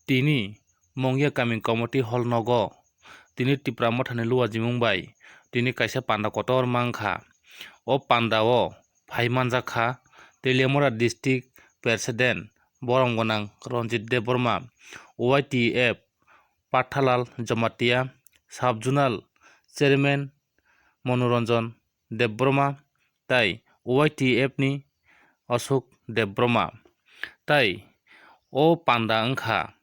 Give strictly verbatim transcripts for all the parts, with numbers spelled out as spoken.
Tini Mongya Kami Committee Hall nogo tini Tipra Mothani luajimung bai tini kaisa panda kotor mankha. O panda o phai manjakha Teliamura District President borom gwnang Ranjit Debbarma, Y T F Pathalal Jamatia, Sub Zonal Chairman Manoranjan Debbarma tai Y T F ni Ashok Debbarma. Tai o panda wngkha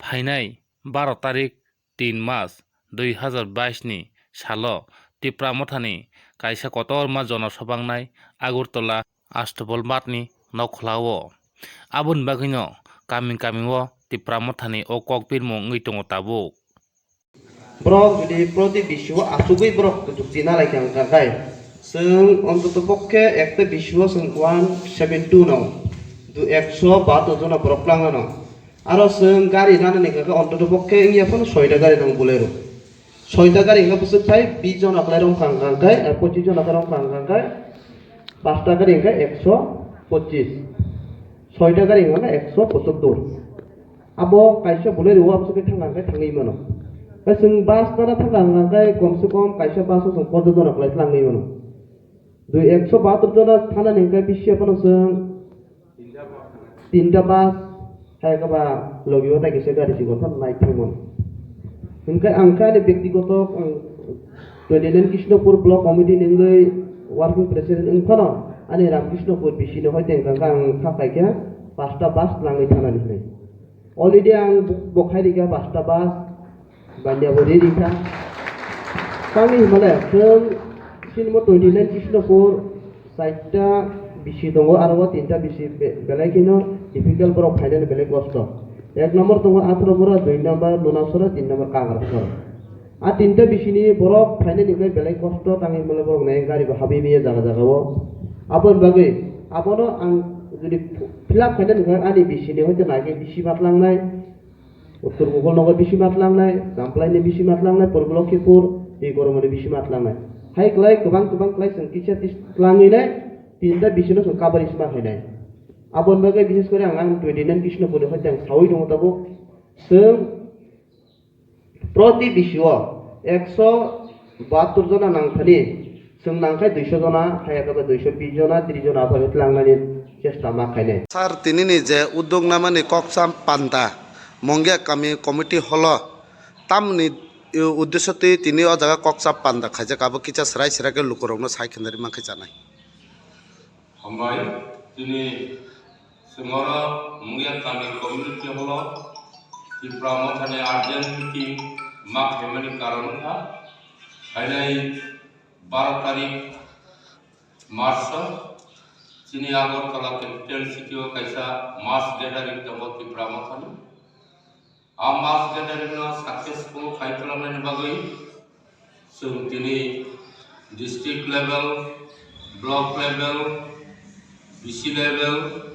phainai baro tarik tin mas dui hazar bais ni salo Tipra Mothani kaisa kotorma jonosabha wngnai Agartala Astopal Math ni nokhola o. Aboni bagwino kami kami o Tipra Mothani o kokbirmung wngwi tongo tabuk. Borok jodi proti bisio achugwi borok jukti nalai kha wngkha khai, chwng ontoto pokkhe ekta bisio chwng one seven two no, du-, ekso bahator jona borok twlangmano. Aro chwng gari nanani kha khe ontoto pokkhe wngya phano soita gari nango Bolero. Soita gari wngkha bwswk thai bis jona kwlai rok wngkha khai, eh, pochis jona kwlai rok wngkha khai, pasta gari wngkha ekso pochis. Soita gari wngkha ekso pochottor. Abo kaisa Bolero o aboni thangkha hwnkhe thangwi mano. Tei chwng bus dara thangkha hwnkhe komse kom kaisa bus o chwng ponchash jona kwlai twlangwi mano. Dui ekso bahator jona thanani hwnkhe bisi phano chwng tinta bus, hai khe ba logi o tai kisa gari si gotha nai thangmano. Hwnkhe ang khe ani byaktigoto ang twenty nine Krishnapur Block Committee ni wngwi working president wng phano ani Ramkrishnapur bisi ni hoi tengkha ang kha kai khe pasta bus twlangwi thanani hwnwi. Already ang bo khai rikha pasta bus, banya bo ri rikha. Tamni hwnmale chwng sinimo twenty nine Krishnapur chaita bisi tongo, aro o tinta bisi be-, belai kheno difficult borok phainani belai kosto. Ek number tongo Athramura, dui number Lunasora, tin number Kangrasora. A tinta bisini borok phainani hwnwi belai kosto tangwi hwnmale borok nai gari bo habwi manya jaga jaga o. Aboni bagwi abono ang jodi fill up khainani hwnkhe ani bisini hoite naikhe bisi matlangnai, Uttor Mukul Nagar bisi matlangnai, Champlaini bisi matlangnai, Purbo Lokhipur, tei Goromoni bisi matlangnai. Hai kwlai kwbang kwbang kwlai chwng kisa tis twlangwi nai, tinta bisino chwng coverage ma khainai. Aboni bagwi bishes kore ang, ang twenty nine Krishnapurni hoite ang saui tongo tabuk. Chwng proti bisio ekso bahator jona nangthani, chwng nangkhe duiso jona, hai khe duiso bis jona, tris jona aphano tlangnani chesta ma khainai. Sir, tinini je uddog namani kokcham panda, Mongya Kami Committee Hall o, tamni, eh, uddesyo twi tini o jaga kokcham panda khaijak, abo kisa swrai swrai khe lukurokno sai khenari mankhe chanai. Hambai, tini chwng oro Mungya Kami Community Hall o Tipra Mothani urgent meeting ma khaimani karon wngkha, phainai baro tarik March o chini Agartala capital city o kaisa mass gathering tongo Tipra Mothani. A mass gathering no successful khai tonglainani bagwi chwng tini district level, block level, B C level,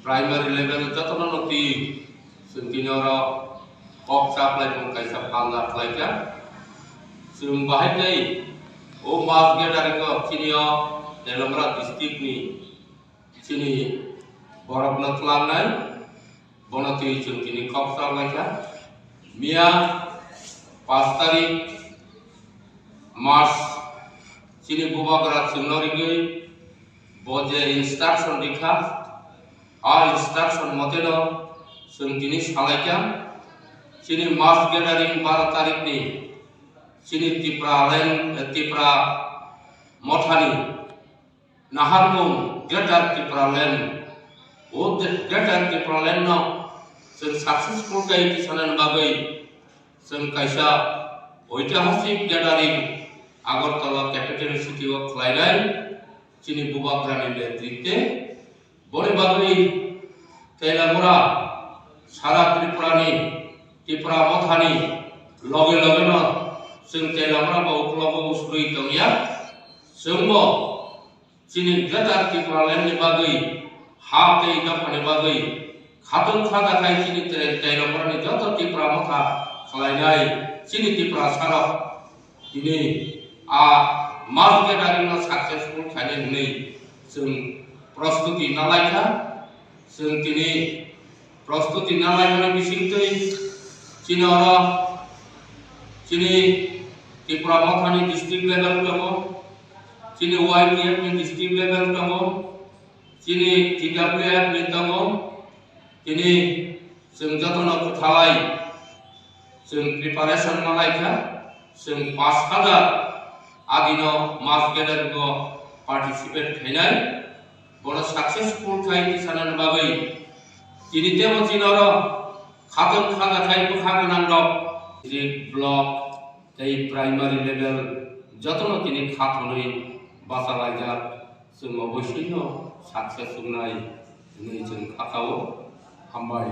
primary level jotono no twi chwng tini oro kok chaplaimung kaisa phalna khlaikha. Chwng bahai tei o mass gathering o chini o Teliamura district ni chini borokno twlangnai, bono twi chwng tini kok chalaikha. Miya paanch tarik March chini bubagra chwngno rigwi bo je instruction rikha, a instruction moteno chwng tini salaikha. Chini mass gathering baro tarikni chini Tipra land, Tipra Mothani naharmung Greater Tipraland. O Greater Tipraland no chwng successful khe tisanani bagwi chwng kaisa oitihasik gathering Agartala capital city o khlainai chini bubagrani netritwe. Boni bagwi Teliamura sara Tripurani Tipra Mothani loge loge no chwng Teliamura bo uklogo usrwi tongya. Chwngbo chini Greater Tipraland ni bagwi, ha tei dophani bagwi khatung khaja khai chini tre-, Teliamura ni joto Tipra Motha khlainai chini Tiprasarok tini a mass gathering no successful khainai hwnwi chwng prostuti nalaikha. Chwng tini Prostuti nalaimani bisingtwi chini oro chini Tipra Mothani district level tongo, chini Y T F ni district level tongo, chini T W F ni tongo, chini chwng jotono kwthalai chwng preparation malaikha, chwng pash hajar adino mass gathering o participate khainai, bono successful khai tisanani bagwi tini tebo chini oro khatung khajathai bwkha gwnang rok, district, block tei primary level jotono tini khathonwi bachalaijak, chwng oboisino success wngnai hwnwi chwng kha kao. Hambai.